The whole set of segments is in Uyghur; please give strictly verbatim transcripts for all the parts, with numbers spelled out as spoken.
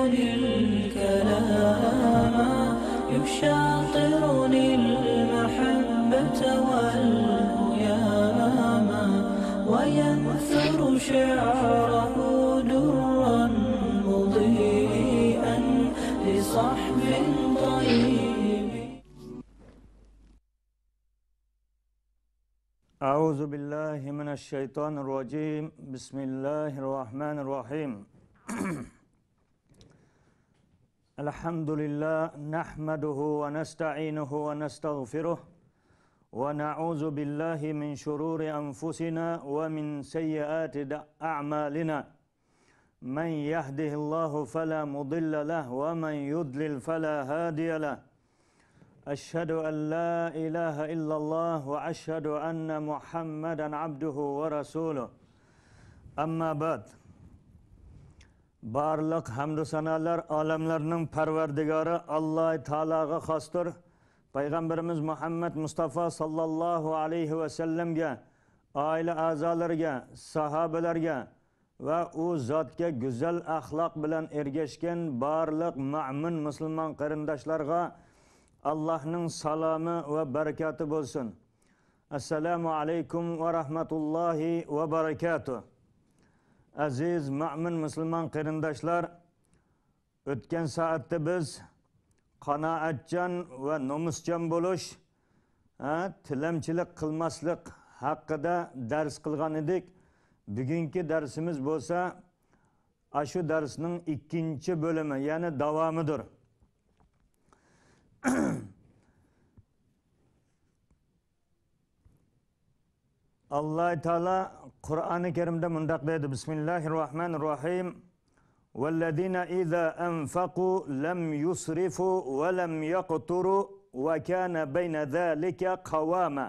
الكلام يشاطرني المحبة والهيام، وينثر شعره درا مضيئا لصحب طيب. أعوذ بالله من الشيطان الرجيم. بسم الله الرحمن الرحيم. الحمد لله، نحمده ونستعينه ونستغفره، ونعوذ بالله من شرور أنفسنا ومن سيئات أعمالنا. من يهده الله فلا مضل له، ومن يضلل فلا هادي له. أشهد أن لا إله إلا الله، وأشهد أن محمدا عبده ورسوله. أما بعد. بارلىق ھەمدۇ سانالار ئالەملەرنىڭ پەرۋەردىگارى ئاللاھ تائالاغا خاستۇر. پەيغەمبىرىمىز مۇھەممەد مۇستافا ساللاللاھۇ ئەلەيھى ۋەسەللەمگە، ئائىلە ئەزالىرىگە، ساھابىلەرگە ۋە ئۇ زاتكە گۈزەل ئەخلاق بىلەن ئەگەشكەن بارلىق مۆمىن مۇسۇلمان قېرىنداشلارغا ئاللاھنىڭ سالامى ۋە بەرىكاتى بولسۇن. ئەسسالامۇ ئەلەيكۇم ۋە رەھمەتۇللاھى ۋە بەرىكاتۇھ. ئەزىز مۆمىن مۇسۇلمان قېرىنداشلار، ئۆتكەن سائەتتە بىز قانائەتچان ۋە نومۇسچان بولۇش، ھە، تىلەمچىلىك قىلماسلىق ھەققىدە دەرس قىلغان ئىدۇق. بۈگۈنكى دەرسىمىز بولسا ئاشۇ دەرسنىڭ ئىككىنچى بۆلۈمى، يەنى داۋامىدۇر. ئاللاھ تائالا قۇرئانى كەرىمدە مۇنداق دەيدۇ، بىسمىللاھىررەھمانىررەھىم. والذين إذا أنفقوا لم يسرفوا ولم يقتروا وكان بين ذلك قواما.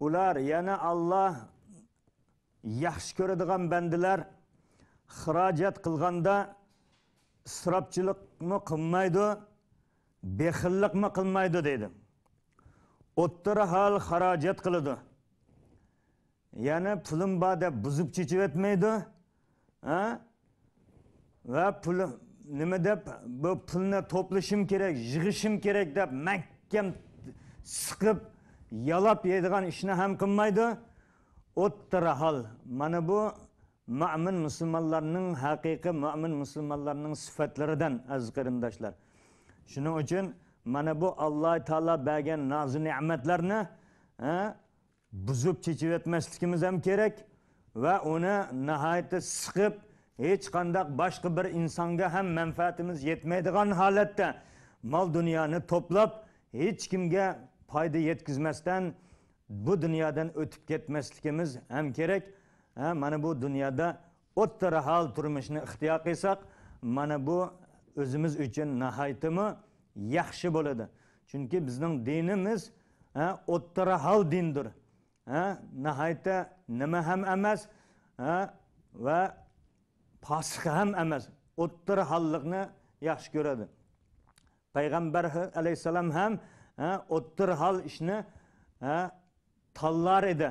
ئۇلار، يەنى ئاللاھ ياخشى كۆرىدىغان بەندىلەر خىراجەت قىلغاندا ئىسراپچىلىقمۇ قىلمايدۇ، بېخىللىقمۇ قىلمايدۇ دەيدۇ. ئوتتۇرا ھال خىراجەت قىلىدۇ. يەنى پۇلۇم بار دەپ بۇزۇپ چېچىۋەتمەيدۇ. ھە؟ ۋە پۇل، نېمە دەپ، بۇ پۇلنى توپلىشىم كېرەك، يىغىشىم كېرەك دەپ مەھكەم سىقىپ، يالاپ يەيدىغان ئىشنى ھەم قىلمايدۇ. ئوتتۇرا ھال. مانا بۇ مۆمىن مۇسۇلمانلارنىڭ، ھەقىقىي مۆمىن مۇسۇلمانلارنىڭ سۈپەتلىرىدىن، ئەزىز قېرىنداشلار. شۇنىڭ ئۈچۈن مانا بۇ ئاللاھ تائالا بەرگەن نازۇ نېمەتلەرنى، ھە، بۇزۇپ چېچىۋەتمەسلىكىمىز ھەم كېرەك ۋە ئۇنى ناھايىتى سىقىپ، ھېچقانداق باشقا بىر ئىنسانغا ھەم مەنپەئەتىمىز يەتمەيدىغان ھالەتتە مال-دۇنيانى توپلاپ، ھېچكىمگە پايدا يەتكۈزمەستىن، بۇ دۇنيادىن ئۆتۈپ كەتمەسلىكىمىز ھەم كېرەك. ھە، مانا بۇ دۇنيادا ئوتتۇرا ھال تۇرمۇشنى ئىختىيار قىلساق، مانا بۇ ئۆزىمىز ئۈچۈن ناھايىتىمۇ ياخشى بولىدۇ. چۈنكى بىزنىڭ دىنىمىز، ھە، ئوتتۇرا ھال دىندۇر. ھە، ناھايىتى نېمە ھەم ئەمەس، ھە، ۋە پاسىق ھەم ئەمەس، ئوتتۇرا ھاللىقنى ياخشى كۆرىدۇ. پەيغەمبەر ئەلەيھىسسالام ھەم، ھە، ئوتتۇرا ھال ئىشنى، ھە، تاللار ئىدى.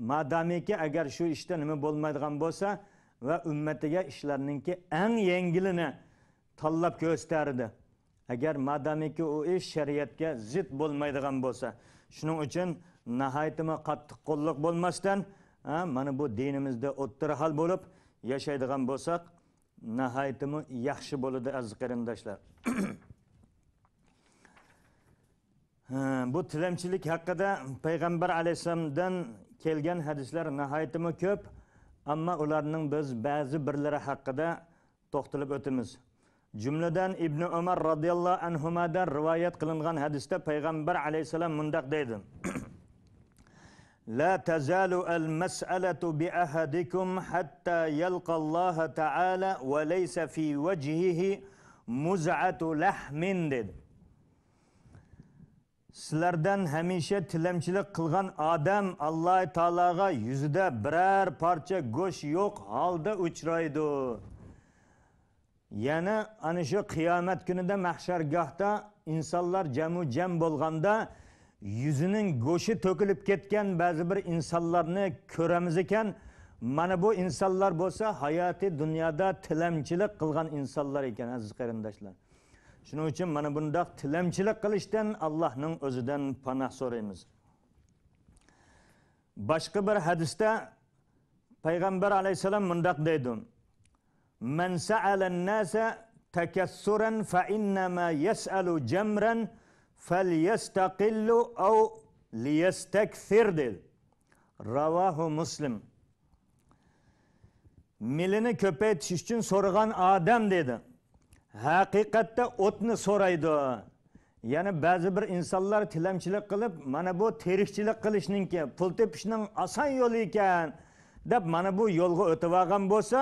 مادامىكى ئەگەر شۇ ئىشتا نېمە بولمايدىغان بولسا ۋە ئۈممىتىگە ئىشلارنىڭكى ئەڭ يەڭگىلىنى تاللاپ كۆرسىتەر ئىدى. ئەگەر مادامىكى ئۇ ئىش شەرىئەتكە زىت بولمايدىغان بولسا. شۇنىڭ ئۈچۈن ناھايىتىمۇ قاتتىق قوللۇق بولماستىن، ھە، مانا بۇ دىنىمىزدە ئوتتۇرا ھال بولۇپ ياشايدىغان بولساق، ناھايىتىمۇ ياخشى بولىدۇ، ئەزىز قېرىنداشلار. ھە، بۇ تىلەمچىلىك ھەققىدە پەيغەمبەر ئەلەيھىسسالامدىن كەلگەن ھەدىسلەر ناھايىتىمۇ كۆپ، ئەمما ئۇلارنىڭ بىز بەزى بىرلىرى ھەققىدە توختىلىپ ئۆتىمىز. جۈملىدىن ئىبنى ئۆمەر رازىياللاھۇ ئەنھۇمادىن رىۋايەت قىلىنغان ھەدىستە پەيغەمبەر ئەلەيھىسسالام مۇنداق دەيدۇ: لا تزال المسألة بأحدكم حتى يلقى الله تعالى وليس في وجهه مزعة لحم دېدى. سىلەردىن ھەمىشە تىلەمچىلىك قىلغان ئادەم ئاللاھ تائالاغا يۈزىدە بىرەر پارچە گۆش يوق ھالدا ئۇچرايدۇ. يەنى ئەنە شۇ قىيامەت كۈنىدە مەھشەرگاھتا ئىنسانلار جەمۇ جەم بولغاندا، يۈزىنىڭ گۆشى تۆكۈلۈپ كەتكەن بەزى بىر ئىنسانلارنى كۆرەمىز ئىكەن، مانا بۇ ئىنسانلار بولسا ھاياتى دۇنيادا تىلەمچىلىك قىلغان ئىنسانلار ئىكەن، ئەزىز قېرىنداشلار. شۇنىڭ ئۈچۈن مانا بۇنداق تىلەمچىلىك قىلىشتىن ئاللاھنىڭ ئۆزىدىن پاناھ سورايمىز. باشقا بىر ھەدىستە پەيغەمبەر ئەلەيھىسسالام مۇنداق دەيدۇ: مَنْ سَأَلَ النَّاسَ تَكَثُّرًا فَإِنَّمَا يَسْأَلُ جَمْرًا فَلْيَسْتَقِلْ أَوْ لِيَسْتَكْثِرْ دېدى. رَوَاهُ مُسْلِمٌ. مېلىنى كۆپەيتىش ئۈچۈن سورىغان ئادەم دېدى. ھەقىقەتتە ئوتنى سورايدۇ. يەنى بەزى بىر ئىنسانلار تىلەمچىلىك قىلىپ، مانا بۇ تىرىكچىلىك قىلىشنىڭكى، پۇل تېپىشنىڭ ئاسان يولى ئىكەن، دەپ مانا بۇ يولغا ئۆتۈۋالغان بولسا،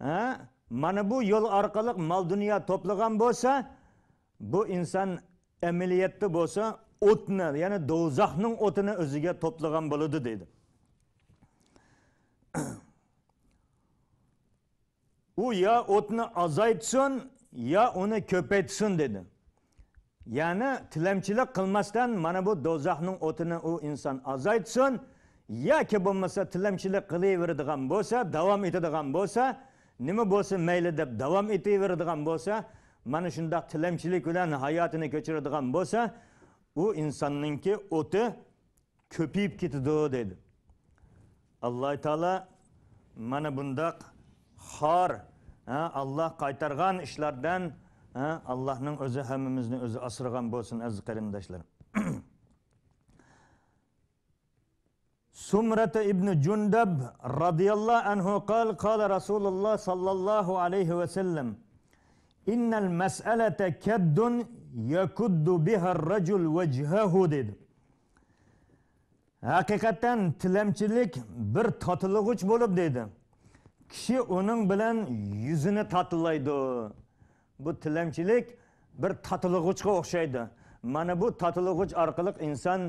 ھە، مانا بۇ يول ئارقىلىق مال-دۇنيا توپلىغان بولسا، بۇ ئىنسان ئەمەلىيەتتە بولسا ئوتنى، يەنى دوزاخنىڭ ئوتىنى ئۆزىگە توپلىغان بولىدۇ دەيدۇ. ئۇ يا ئوتنى ئازايتسۇن، يا ئۇنى كۆپەيتسۇن دېدى. يەنى تىلەمچىلىك قىلماستىن مانا بۇ دوزاخنىڭ ئوتىنى ئۇ ئىنسان ئازايتسۇن، ياكى بولمىسا تىلەمچىلىك قىلىۋېرىدىغان بولسا، داۋام ئېتىدىغان بولسا، نېمە بولسا مەيلى دەپ داۋام ئېتىۋېرىدىغان بولسا، مانا شۇنداق تىلەمچىلىك بىلەن ھاياتىنى كۆچۈرىدىغان بولسا، ئۇ ئىنساننىڭكى ئوتى كۆپىيىپ كېتىدۇ دەيدۇ. ئاللاھ تائالا مانا بۇنداق خار، ھە، ئاللاھ قايتارغان ئىشلاردىن، ھە، ئاللاھنىڭ ئۆزى ھەممىمىزنى ئۆزى ئاسرىغان بولسۇن، ئەزىز قېرىنداشلار. سمرة بن جندب رضي الله عنه قال: قال رسول الله صلى الله عليه وسلم: إن المسألة كد يكد بها الرجل وجهه دېدى. ھەقىقەتەن تىلەمچىلىك بىر تاتىلىغۇچ بولۇپ دېدى. كىشى ئۇنىڭ بىلەن يۈزىنى تاتىلايدۇ. بۇ تىلەمچىلىك بىر تاتىلىغۇچقا ئوخشايدۇ. مانا بۇ تاتىلىغۇچ ئارقىلىق ئىنسان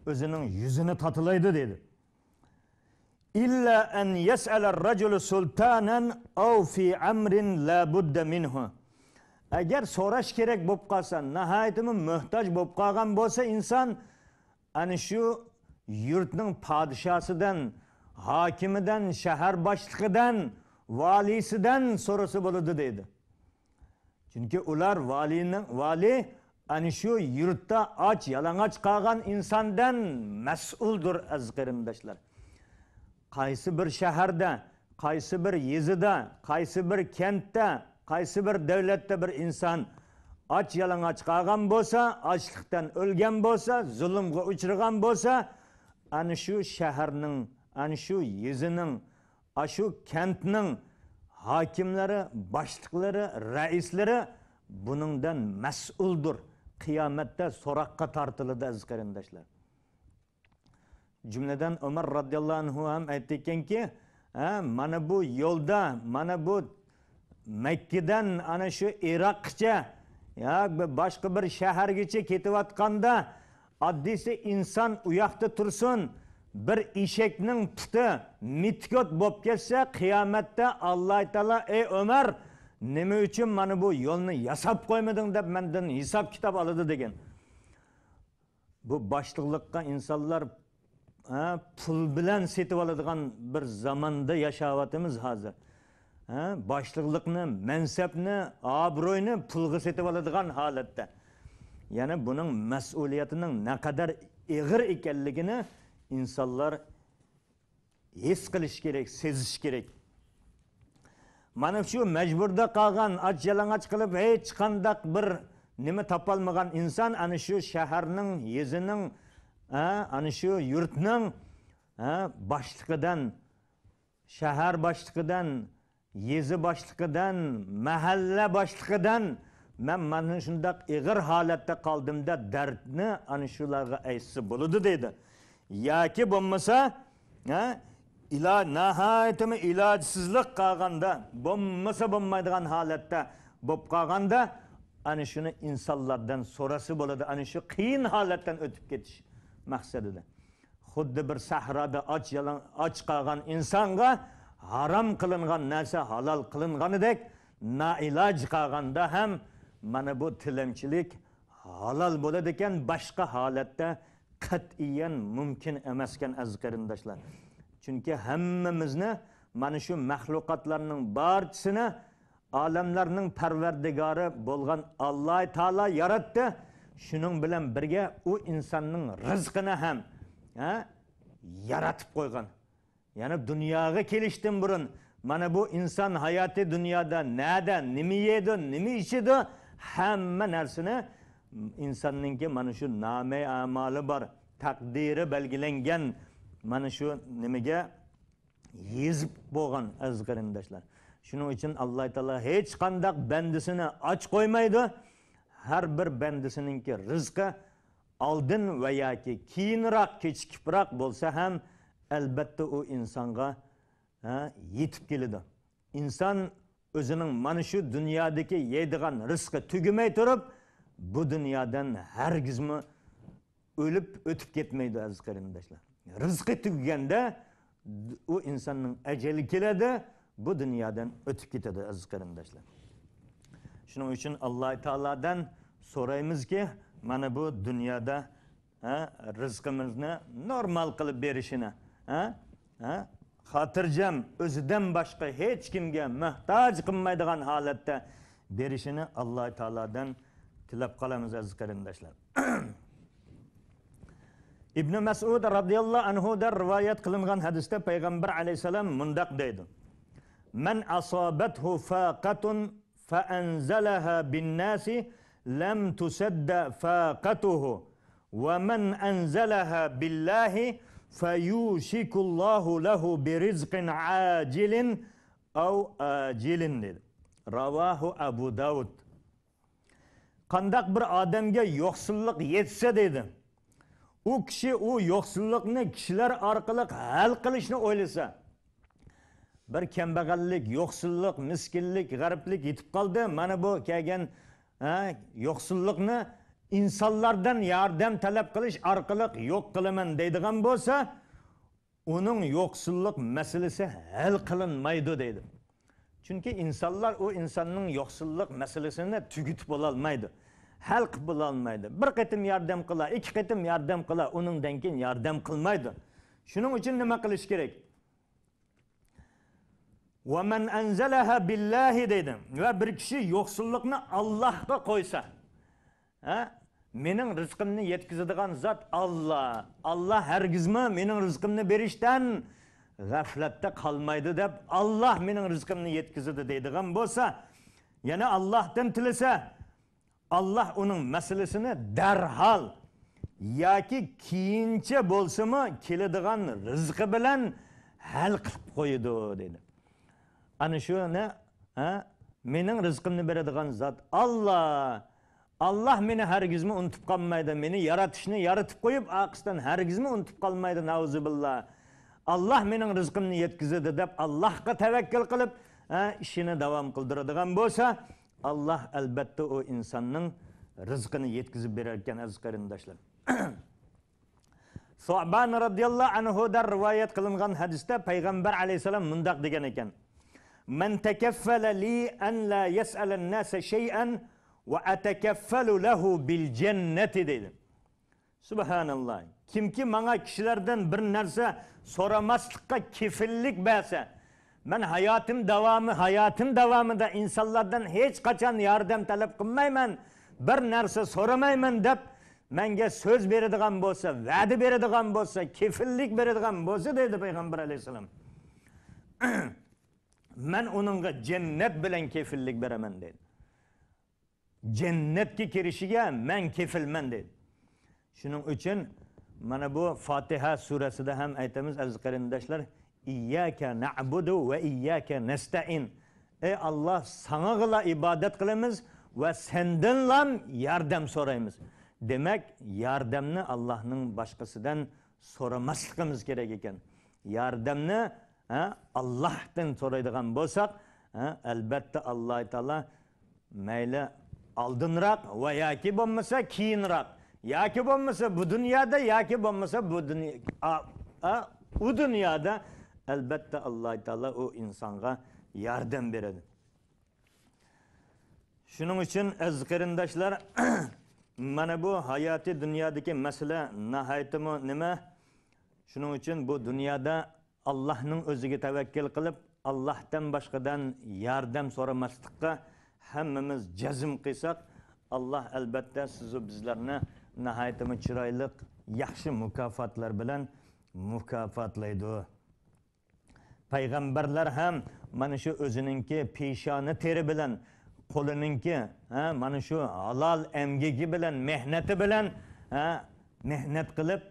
ئۆزىنىڭ يۈزىنى تاتىلايدۇ دېدى. إلا أن يسأل الرجل سلطانا أو في أمر لا بد منه. ئەگەر سوراش كېرەك بولۇپ قالسا، ناھايىتىمۇ موھتاج بولۇپ قالغان بولسا ئىنسان، ئەنە شۇ يۇرتنىڭ پادىشاسىدىن، ھاكىمىدىن، شەھەر باشلىقىدىن، ۋالىيسىدىن سورىسا بولىدۇ دەيدۇ. چۈنكى ئۇلار ۋالىينىڭ، ۋالىي ئەنە شۇ يۇرتتا ئاچ يالىڭاچ قالغان ئىنساندىن مەسئۇلدۇر، ئەزىز قېرىنداشلار. قايسى بىر شەھەردە، قايسى بىر يېزىدا، قايسى بىر كەنتتە، قايسى بىر دۆلەتتە بىر ئىنسان ئاچ يالىڭاچ قالغان بولسا، ئاچلىقتىن ئۆلگەن بولسا، زۇلۇمغا ئۇچرىغان بولسا، ئەنە شۇ شەھەرنىڭ، ئەنە شۇ يېزىنىڭ، ئاشۇ كەنتنىڭ ھاكىملىرى، باشلىقلىرى، رەئىسلىرى بۇنىڭدىن مەسئۇلدۇر. قىيامەتتە سوراققا تارتىلىدۇ، ئەزىز قېرىنداشلار. جۈملىدىن ئۆمەر رازىياللاھۇ ئەنھۇ ھەم ئېيتتىكەنكى، ھە، مانا بۇ يولدا، مانا بۇ مەككىدىن ئەنە شۇ ئىراققىچە ياكى باشقا بىر شەھەرگىچە كېتىۋاتقاندا، ئاددىيسى ئىنسان ئۇ ياقتا تۇرسۇن، بىر ئېشەكنىڭ پۇتى مىتكوت بولۇپ كەتسە، قىيامەتتە ئاللاھ تائالا، ئەي ئۆمەر، نېمە ئۈچۈن مانا بۇ يولنى ياساپ قويمىدىڭ دەپ مەندىن ھېساب-كىتاب ئالىدۇ دېگەن. بۇ باشلىقلىققا ئىنسانلار، ھە، پۇل بىلەن سېتىۋالىدىغان بىر زاماندا ياشاۋاتىمىز ھازىر. ھە، باشلىقلىقنى، مەنسەپنى، ئابرۇينى پۇلغا سېتىۋالىدىغان ھالەتتە. يەنى بۇنىڭ مەسئۇلىيىتىنىڭ نەقەدەر ئېغىر ئىكەنلىكىنى ئىنسانلار ھېس قىلىش كېرەك، سېزىش كېرەك. مانا شۇ مەجبۇردا قالغان، ئاچ يالىڭاچ قېلىپ، ھېچقانداق بىر نېمە تاپالمىغان ئىنسان ئەنە شۇ شەھەرنىڭ، يېزىنىڭ، ھە، ئەنە شۇ يۇرتنىڭ، ھە، باشلىقىدىن، شەھەر باشلىقىدىن، يېزا باشلىقىدىن، مەھەللە باشلىقىدىن، مەن مانا شۇنداق ئېغىر ھالەتتە قالدىم دەپ دەردنى ئەنە شۇلارغا ئېيتسا بولىدۇ دەيدۇ. ياكى بولمىسا، ھە، ئىلا-، ناھايىتىمۇ ئىلاجسىزلىق قالغاندا، بولمىسا بولمايدىغان ھالەتتە بولۇپ قالغاندا، ئەنە شۇنى ئىنسانلاردىن سورىسا بولىدۇ، ئەنە شۇ قىيىن ھالەتتىن ئۆتۈپ كېتىش مەقسىتىدە. خۇددى بىر سەھرادا ئاچ يالاڭ-، ئاچ قالغان ئىنسانغا ھارام قىلىنغان نەرسە ھالال قىلىنغىنىدەك، نائىلاج قالغاندا ھەم مانا بۇ تىلەمچىلىك ھالال بولىدىكەن، باشقا ھالەتتە قەتئىيەن مۇمكىن ئەمەسكەن، ئەزىز قېرىنداشلار. چۈنكى ھەممىمىزنى مانا شۇ مەخلۇقاتلارنىڭ بارچىسىنى ئالەملەرنىڭ پەرۋەردىگارى بولغان ئاللاھ تائالا ياراتتى. شۇنىڭ بىلەن بىرگە ئۇ ئىنساننىڭ رىزقىنى ھەم، ھە، يارىتىپ قويغان. يەنى دۇنياغا كېلىشتىن بۇرۇن، مانا بۇ ئىنسان ھاياتى دۇنيادا نەدە، نېمە يەيدۇ، نېمە ئىچىدۇ، ھەممە نەرسىنى ئىنساننىڭكى مانا شۇ نامەي ئەمالى بار، تەقدىرى بەلگىلەنگەن مانا شۇ نېمىگە يېزىپ بولغان، ئەزىز قېرىنداشلار. شۇنىڭ ئۈچۈن ئاللاھ تائالا ھېچقانداق بەندىسىنى ئاچ قويمايدۇ. ھەر بىر بەندىسىنىڭكى رىزقى ئالدىن ۋە ياكى كېيىنراق، كېچىكىپراق بولسا ھەم، ئەلبەتتە ئۇ ئىنسانغا، ھە، يېتىپ كېلىدۇ. ئىنسان ئۆزىنىڭ مانا شۇ دۇنيادىكى يەيدىغان رىزقى تۈگىمەي تۇرۇپ، بۇ دۇنيادىن ھەرگىزمۇ ئۆلۈپ ئۆتۈپ كەتمەيدۇ، ئەزىز قېرىنداشلار. رىزقى تۈگىگەندە، ئۇ ئىنساننىڭ ئەجەلى كېلىدۇ، بۇ دۇنيادىن ئۆتۈپ كېتىدۇ، ئەزىز قېرىنداشلار. شۇنىڭ ئۈچۈن ئاللاھ تائالادىن سورايمىزكى، مانا بۇ دۇنيادا، ھە، رىزقىمىزنى نورمال قىلىپ بېرىشىنى، ھە، ھە، خاتىرجەم، ئۆزىدىن باشقا ھېچ كىمگە موھتاج قىلمايدىغان ھالەتتە بېرىشىنى ئاللاھ تائالادىن تىلەپ قالىمىز، ئەزىز قېرىنداشلار. ئىبنى مەسئۇد رازىياللاھۇ ئەنھۇدىن رىۋايەت قىلىنغان ھەدىستە پەيغەمبەر ئەلەيھىسسالام مۇنداق دەيدۇ: مَنْ أَصَابَتْهُ فَاقَةٌ فَأَنْزَلَهَا بِالنَّاسِ لَمْ تُسَدَّ فَاقَتُهُ، وَمَنْ أَنْزَلَهَا بِاللَّهِ فَيُوشِكُ اللَّهُ لَهُ بِرِزْقٍ عَاجِلٍ أَوْ آجِلٍ، دېدى. رواه أبو داود. قانداق بىر ئادەمگە يوقسۇللۇق يەتسە، دېدى، ئۇ كىشى ئۇ يوقسۇللۇقنى كىشىلەر ئارقىلىق ھەل قىلىشنى ئويلىسا، بىر كەمبەغەللىك، يوقسۇللۇق، مىسكىنلىك، غەرىبلىك يېتىپ قالدى، مانا بۇ كەلگەن، ھە، يوقسۇللۇقنى ئىنسانلاردىن ياردەم تەلەپ قىلىش ئارقىلىق يوق قىلىمەن دەيدىغان بولسا، ئۇنىڭ يوقسۇللۇق مەسىلىسى ھەل قىلىنمايدۇ، دەيدۇ. چۈنكى ئىنسانلار ئۇ ئىنساننىڭ يوقسۇللۇق مەسىلىسىنى تۈگىتىپ بولالمايدۇ، ھەل قىلىپ بولالمايدۇ. بىر قېتىم ياردەم قىلا، ئىككى قېتىم ياردەم قىلا، ئۇنىڭدىن كېيىن ياردەم قىلمايدۇ. شۇنىڭ ئۈچۈن نېمە قىلىش كېرەك؟ وَمَنْ أَنْزَلَهَا بِاللَّهِ، دەيدۇ. ۋە بىر كىشى يوقسۇللۇقنى ئاللاھقا قويسا، ھە؟ مېنىڭ رىزقىمنى يەتكۈزىدىغان زات ئاللاھ. ئاللاھ ھەرگىزمۇ مېنىڭ رىزقىمنى بېرىشتىن غەپلەتتە قالمايدۇ دەپ، ئاللاھ مېنىڭ رىزقىمنى يەتكۈزىدۇ دەيدىغان بولسا، يەنە ئاللاھتىن تىلىسە، ئاللاھ ئۇنىڭ مەسىلىسىنى دەرھال ياكى كېيىنچە بولسىمۇ كېلىدىغان رىزقى بىلەن ھەل قىلىپ قويىدۇ، دېدى. ئەنە شۇنى، ھە، مېنىڭ رىزقىمنى بېرىدىغان زات ئاللاھ. ئاللاھ مېنى ھەرگىزمۇ ئۇنتۇپ قالمايدۇ. مېنى يارىتىشنى يارىتىپ قويۇپ، ئارقىسىدىن ھەرگىزمۇ ئۇنتۇپ قالمايدۇ، نەئۇزۇبىللا. ئاللاھ مېنىڭ رىزقىمنى يەتكۈزىدۇ دەپ، ئاللاھقا تەۋەككۈل قىلىپ، ھە، ئىشىنى داۋام قىلدۇرىدىغان بولسا، ئاللاھ ئەلبەتتە ئۇ ئىنساننىڭ رىزقىنى يەتكۈزۈپ بېرەركەن، ئەزىز قېرىنداشلار. سۇئبان رازىياللاھۇ ئەنھۇدىن رىۋايەت قىلىنغان ھەدىستە پەيغەمبەر ئەلەيھىسسالام مۇنداق دېگەن ئىكەن: مَنْ تَكَفَّلَ لِي أَنْ لَا يَسْأَلَ النَّاسَ شَيْئًا وَأَتَكَفَّلُ لَهُ بِالْجَنَّةِ، دەيدۇ. سۇبھاناللا. كىمكى ماڭا كىشىلەردىن بىر نەرسە سورىماسلىققا كېفىللىك بەرسە، مەن ھاياتىم داۋامى، ھاياتىم داۋامىدا ئىنسانلاردىن ھېچقاچان ياردەم تەلەپ قىلمايمەن، بىر نەرسە سورىمايمەن دەپ مەنگە سۆز بېرىدىغان بولسا، ۋەدە بېرىدىغان بولسا، كېفىللىك بېرىدىغان بولسا، دەيدۇ پەيغەمبەر ئەلەيھىسسالام. مەن ئۇنىڭغا جەننەت بىلەن كېفىللىك بېرىمەن، دەيدۇ. جەننەتكە كىرىشىگە مەن كېفىلمەن، دەيدۇ. شۇنىڭ ئۈچۈن مانا بۇ فاتىھە سۈرەسىدە ھەم ئېيتىمىز، ئەزىز قېرىنداشلار، «ئىيياكە نەئبۇدۇ ۋە ئىيياكە نەستەئىن». ئەي ئاللاھ، ساڭىغىلا ئىبادەت قىلىمىز ۋە سەندىنلا ياردەم سورايمىز. دېمەك، ياردەمنى ئاللاھنىڭ باشقىسىدىن سورىماسلىقىمىز كېرەك ئىكەن. ياردەمنى، ھە، ئاللاھتىن سورايدىغان بولساق، ھە، ئەلبەتتە ئاللاھ تائالا مەيلى ئالدىنراق ۋە ياكى بولمىسا كېيىنراق، ياكى بولمىسا بۇ دۇنيادا، ياكى بولمىسا بۇ دۇنيا، ئا، ئا، ئۇ دۇنيادا ئەلبەتتە ئاللاھ تائالا ئۇ ئىنسانغا ياردەم بېرىدۇ. شۇنىڭ ئۈچۈن ئەزىز قېرىنداشلار، مانا بۇ ھاياتىي دۇنيادىكى مەسىلە ناھايىتىمۇ نېمە؟ شۇنىڭ ئۈچۈن بۇ دۇنيادا ئاللاھنىڭ ئۆزىگە تەۋەككۈل قىلىپ، ئاللاھتىن باشقىدىن ياردەم سورىماسلىققا ھەممىمىز جەزم قىلساق، ئاللاھ ئەلبەتتە سىزۇ بىزلەرنى ناھايىتىمۇ چىرايلىق، ياخشى مۇكاپاتلار بىلەن مۇكاپاتلايدۇ. پەيغەمبەرلەر ھەم مانا شۇ ئۆزىنىڭكى پېشانە تېرى بىلەن، قولىنىڭكى، ھە، مانا شۇ ھالال ئەمگىكى بىلەن، مېھنىتى بىلەن، ھە، مېھنەت قىلىپ،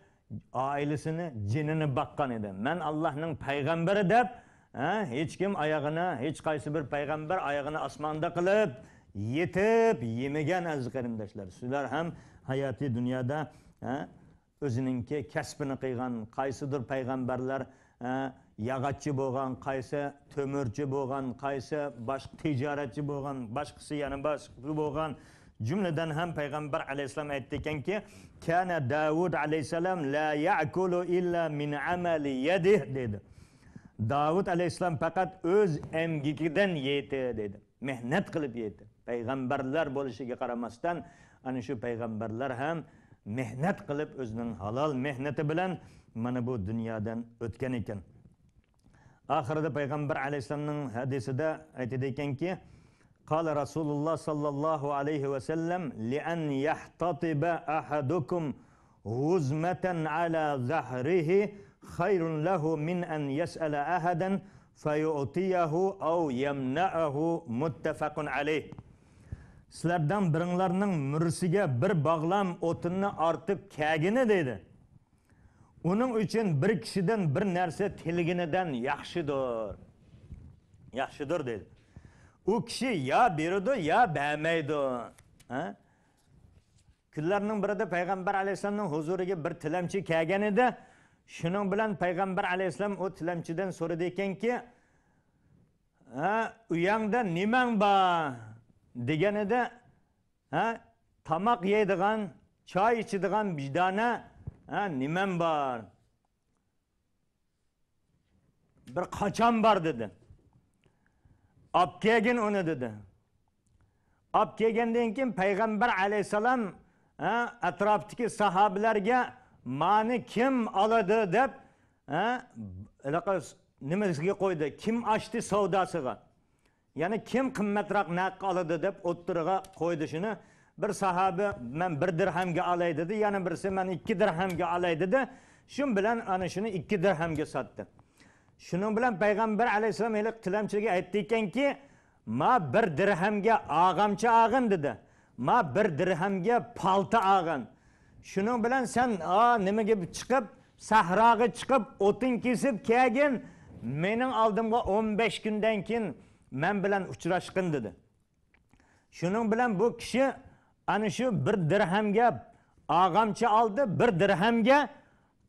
ئائىلىسىنى، جېنىنى باققان ئىدى. مەن ئاللاھنىڭ پەيغەمبىرى دەپ، ھە، ھېچكىم ئاياغىنى، ھېچقايسى بىر پەيغەمبەر ئاياغىنى ئاسماندا قىلىپ، يېتىپ يېمىگەن، ئەزىز قېرىنداشلار. سىلەر ھەم ھاياتىي دۇنيادا، ھە، ئۆزىنىڭكى كەسپىنى قىلغان، قايسىدۇر پەيغەمبەرلەر، ئە، ياغاچچى بولغان، قايسى تۆمۈرچى بولغان، قايسى باشقا تىجارەتچى بولغان، باشقىسى يەنە باشقا بولغان. جۈملىدىن ھەم پەيغەمبەر ئەلەيھىسسالام ئېيتتىكەنكى، كان داۋۇد ئەلەيھىسسالام لا يەئكۇلۇ ئىللا مىن ئەمەلى يەدىھ، دېدى. داۋۇد ئەلەيھىسسالام پەقەت ئۆز ئەمگىكىدىن يېيتتى، دېدى. مېھنەت قىلىپ يېيتتى. پەيغەمبەرلەر بولۇشىغا قارىماستىن، ئەنە شۇ پەيغەمبەرلەر ھەم مېھنەت قىلىپ، ئۆزىنىڭ ھالال مېھنىتى بىلەن مانا بۇ دۇنيادىن ئۆتكەن ئىكەن. ئاخىرىدا پەيغەمبەر ئەلەيھىسسالامنىڭ ھەدىسىدە ئېيتىدىكەنكى، قال رسول الله صلى الله عليه وسلم، لأن يحتطب أحدكم هزمة على ظهره خير له من أن يسأل أحدا فيعطيه أو يمنعه، متفق عليه. سىلەردىن بىرىڭلارنىڭ مۈرىسىگە بىر باغلام ئوتۇننى ئارتىپ كەگىنى، دېدى، ئۇنىڭ ئۈچۈن بىر كىشىدىن بىر نەرسە تىلىگىنىدىن ياخشىدۇر. ياخشىدۇر، دېدى. ئۇ كىشى يا بېرىدۇ، يا بەرمەيدۇ. ھە؟ كۈنلەرنىڭ بىرىدە پەيغەمبەر ئەلەيھىسسالامنىڭ ھۇزۇرىغا بىر تىلەمچى كەلگەن ئىدى. شۇنىڭ بىلەن پەيغەمبەر ئەلەيھىسسالام ئۇ تىلەمچىدىن سورىدى ئىكەنكى، ھە، ئۆيەڭدە نېمەڭ بار؟ دېگەن ئىدى. ھە، تاماق يەيدىغان، چاي ئىچىدىغان بىر دانە، ھە، نېمەم بار؟ بىر قاچام بار، دېدى. ئاپ كەلگىن ئۇنى، دېدى. ئاپ كەلگەندىن كېيىن پەيغەمبەر ئەلەيھىسسالام، ھە، ئەتراپتىكى ساھابىلەرگە، مانى كىم ئالىدۇ دەپ، ھە، ھېلىقى نېمىسىگە قويدى، كىم ئاچتى سوداسىغا. يەنى كىم قىممەتراق نەققە ئالىدۇ دەپ ئوتتۇرىغا قويدى شۇنى. بىر ساھابە، مەن بىر دىرھەمگە ئالاي دېدى، يەنە بىرسى، مەن ئىككى دىرھەمگە ئالاي دېدى. شۇ بىلەن ئانا شۇنى ئىككى دىرھەمگە ساتتى. شۇنىڭ بىلەن پەيغەمبەر ئەلەيھىسسالام ھېلىقى تىلەمچىگە ئېيتتىكەنكى، ما بىر دىرھەمگە ئاغامچا ئاغىن، دېدى. ما بىر دىرھەمگە پالتا ئاغىن. شۇنىڭ بىلەن سەن، ئا، نېمىگە چىقىپ، سەھراغا چىقىپ، ئوتۇن كېسىپ كەلگىن، مېنىڭ ئالدىمغا ئون بەش كۈندىن كېيىن مەن بىلەن ئۇچراشقىن، دېدى. شۇنىڭ بىلەن بۇ كىشى ئەنە شۇ بىر دىرھەمگە ئاغامچا ئالدى، بىر دىرھەمگە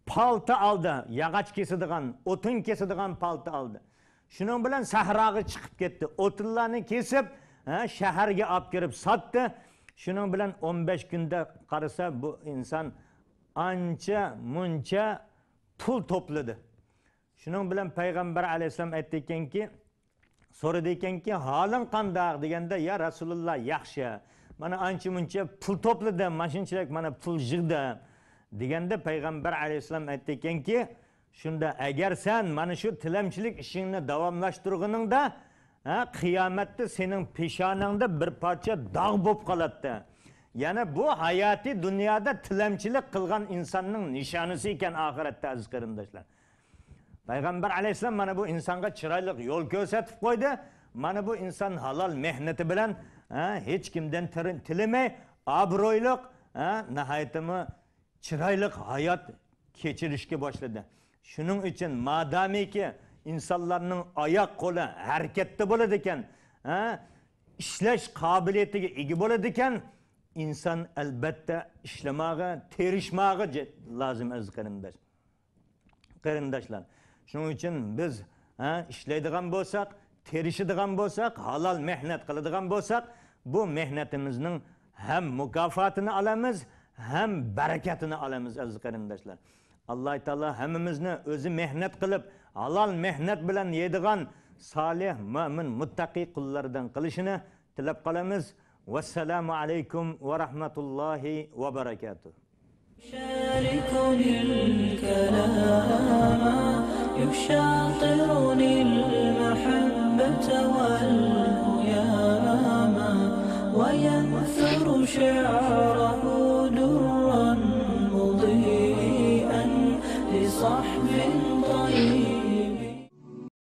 پالتا ئالدى، ياغاچ كېسىدىغان، ئوتۇن كېسىدىغان پالتا ئالدى. شۇنىڭ بىلەن سەھراغا چىقىپ كەتتى. ئوتۇنلارنى كېسىپ، ھە، شەھەرگە ئاپكىرىپ ساتتى. شۇنىڭ بىلەن ئون بەش كۈندە قارىسا، بۇ ئىنسان ئانچە مۇنچە پۇل توپلىدى. شۇنىڭ بىلەن پەيغەمبەر ئەلەيھىسسالام ئېيتتىكەنكى، سورىدىكەنكى، ھالىڭ قانداق دېگەندە، يا رەسۇلۇللا، ياخشى. مانا ئانچە مۇنچە پۇل توپلىدىم، ماشۇنچىلىك مانا پۇل يىغدىم دېگەندە، پەيغەمبەر ئەلەيھىسسالام ئېيتتىكەنكى، شۇندا ئەگەر سەن مانا شۇ تىلەمچىلىك ئىشىڭنى داۋاملاشتۇرغىنىڭدا، ھە، قىيامەتتە سېنىڭ پېشانەڭدە بىر پارچە داغ بولۇپ قالاتتى. يەنى بۇ ھاياتىي دۇنيادا تىلەمچىلىك قىلغان ئىنساننىڭ نىشانىسى ئىكەن ئاخىرەتتە، ئەزىز قېرىنداشلار. پەيغەمبەر ئەلەيھىسسالام مانا بۇ ئىنسانغا چىرايلىق يول كۆرسەتىپ قويدى. مانا بۇ ئىنسان ھالال مېھنىتى بىلەن، ھە، ھېچكىمدىن تىر-، تىلىمەي، ئابرۇيلۇق، ھە، ناھايىتىمۇ چىرايلىق ھايات كەچۈرۈشكە باشلىدى. شۇنىڭ ئۈچۈن مادامىكى ئىنسانلارنىڭ ئاياق قولى ھەرىكەتتە بولىدىكەن، ھە، ئىشلەش قابىلىيىتىگە ئىگە بولىدىكەن، ئىنسان ئەلبەتتە ئىشلىماغا، تىرىشماغا جە-، لازىم، ئەزىز قېرىنداش. قېرىنداشلار، شۇنىڭ ئۈچۈن بىز، ھە، ئىشلەيدىغان بولساق، تىرىشىدىغان بولساق، ھالال مېھنەت قىلىدىغان بولساق، بۇ مېھنىتىمىزنىڭ ھەم مۇكاپاتىنى ئالىمىز، ھەم بەرىكەتىنى ئالىمىز، ئەزىز قېرىنداشلار. ئاللاھ تائالا ھەممىمىزنى ئۆزى مېھنەت قىلىپ، ھالال مېھنەت بىلەن يەيدىغان سالىھ، مۆمىن، مۇتتەقىي قۇللىرىدىن قىلىشىنى تىلەپ قالىمىز. ۋەسسالامۇ ئەلەيكۇم ۋە رەھمەتۇللاھى ۋە بەرەكاتۇھ. شاركني الكلام. يشاطرني المحبة والهيام، وينثر شعره درا مضيئا لصحب طيب.